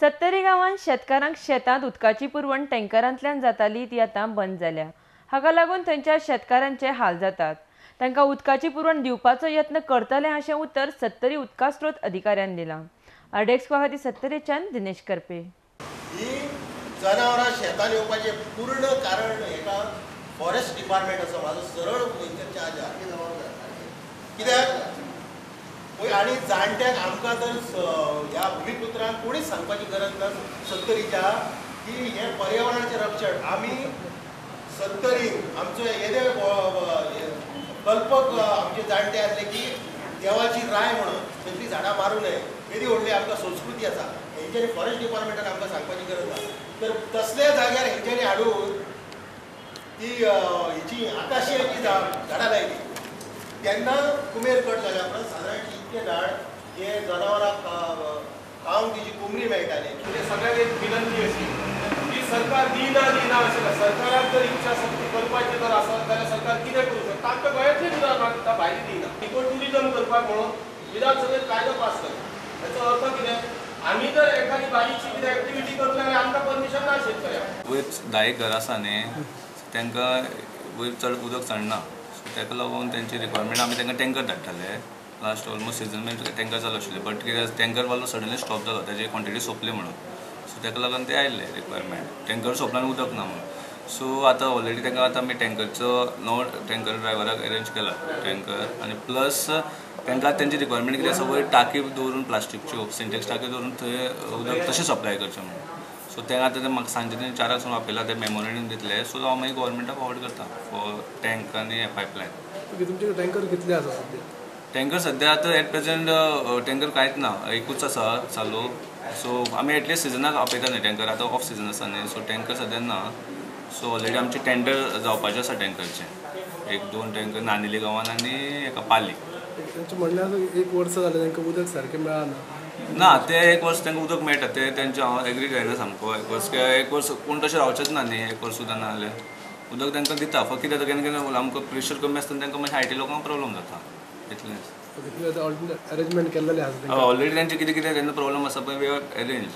सत्तरी गांवांत शेतकारांक शेतांत उदकाची पुरवण टँकरांतल्यान जाताली ती आतां बंद जाल्या. हाका लागून थंयच्या शेतकारांचे हाल जातात. तांकां उदकाची पुरवण दिवपाचो यत्न करतले अशें उतर सत्तरी उदका स्रोत अधिकाऱ्यान दिलां. आरडीएक्स खातीर सत्तरेच्यान दिनेश करपे. ही जनावरां शेतान येवपाचें पूर्ण कारण हेका फॉरेस्ट डिपार्टमेंट आसा. म्हाजो सरळ चार्ज कित्याक पळय आनी जाणट्यांक आमकां जर ह्या भुमिपुत्रांक कोणीच सांगपाची गरज ना सत्तरीच्या की हें पर्यावरणाचें रक्षण आमी सत्तरीन आमचो येदे कल्पक आमचे जाणटे आसले की देवाची राय म्हणून तसली झाडां मारूं नये, येदी व्हडली आमकां संस्कृती आसा. हेंच्यांनी फॉरेस्ट डिपार्टमेंटान आमकां सांगपाची गरज ना. तर तसल्या जाग्यार हेंच्यांनी हाडून ती हेची आकाशियाची झाडां लायली तेन्ना कुमेर कट जाल्या उपरांत सादारण इतकें झाड हे जनावरांक खावंक तिची कोमरी मेळटाली. म्हणजे सगळ्यांक एक विनंती अशी की सरकार दिना दिना अशें ना. सरकाराक जर इच्छा शक्ती करपाची जर आसत जाल्यार सरकार कितें करूं शकता. आमच्या गोंयांतलें दिना मागता, भायलें दिना. इको ट्युरिजम करपाक म्हणून विधानसभेत कायदो पास करता. हेचो अर्थ कितें, आमी जर एखादी बारीकशी कितें एक्टिविटी करतले जाल्यार आमकां परमिशन ना शेतकऱ्यांक. वयर 10 घर आसा न्ही, तांकां वयर चड उदक चडना, ताका लागून तेंची रिक्वायरमेंट आमी तांकां टँकर धाडटाले. लास्ट ऑलमोस्ट सिजन मेरेन टँकर चालू आशिल्ले, बट कितें टँकरवालो सडनली स्टॉप जालो, ताजी क्वॉन्टिटी सोंपली म्हणून. सो ताका लागून ते आयिल्ले रिक्वायरमेंट, टँकर सोंपला आनी उदक ना म्हणून. सो आतां ऑलरेडी तांकां आतां आमी टँकरचो नवो टँकर ड्रायव्हराक अरेंज केला टँकर, आनी प्लस तांकां तेंची रिक्वायरमेंट कितें आसा, वयर टाकी दवरून प्लास्टिकच्यो सिंटेक्स टाकी दवरून थंय उदक तशें सप्लाय करचें म्हणून. सो तें आतां म्हाका सांजचे तें 4 वचून आपयला, ते मेमोरेंडम दितले. सो हांव मागीर गव्हर्मेंटाक फॉरवर्ड करता फॉर टँक आनी पायपलायन. तुमचे टँकर कितले आसा सद्या? टँकर सद्या आतां एट प्रेझेंट टँकर कांयच ना, एकूच आसा चालू. सो आमी एटलिस्ट सिजनाक आपयता न्ही टँकर, आतां ऑफ सिजन आसा न्ही, सो टँकर सद्या ना. सो ऑलरेडी आमचे टेंडर जावपाचें आसा टँकरचें, 1-2 टँकर नानिली गांवान आनी एका पाली. तांचें म्हणणें आसा एक वर्स जालें तांकां उदक सारकें मेळना. ना, ते एक वर्स तांकां उदक मेळटा, ते तेंचे हांव एग्री जायना सामको. एक वर्स कोण तशें रावचेंच ना न्ही, एक वर्स सुद्दां ना जाल्यार उदक तांकां दिता. फक्त कितें जाता केन्ना केन्ना आमकां प्रेशर कमी आसतना तांकां मातशें IT लोकांक प्रॉब्लम जाता, इतलेंच. अरेंजमेंट केल्लें आसा ऑलरेडी तेंचे कितें कितें तेन्ना प्रॉब्लम आसा पळय, we are arrange.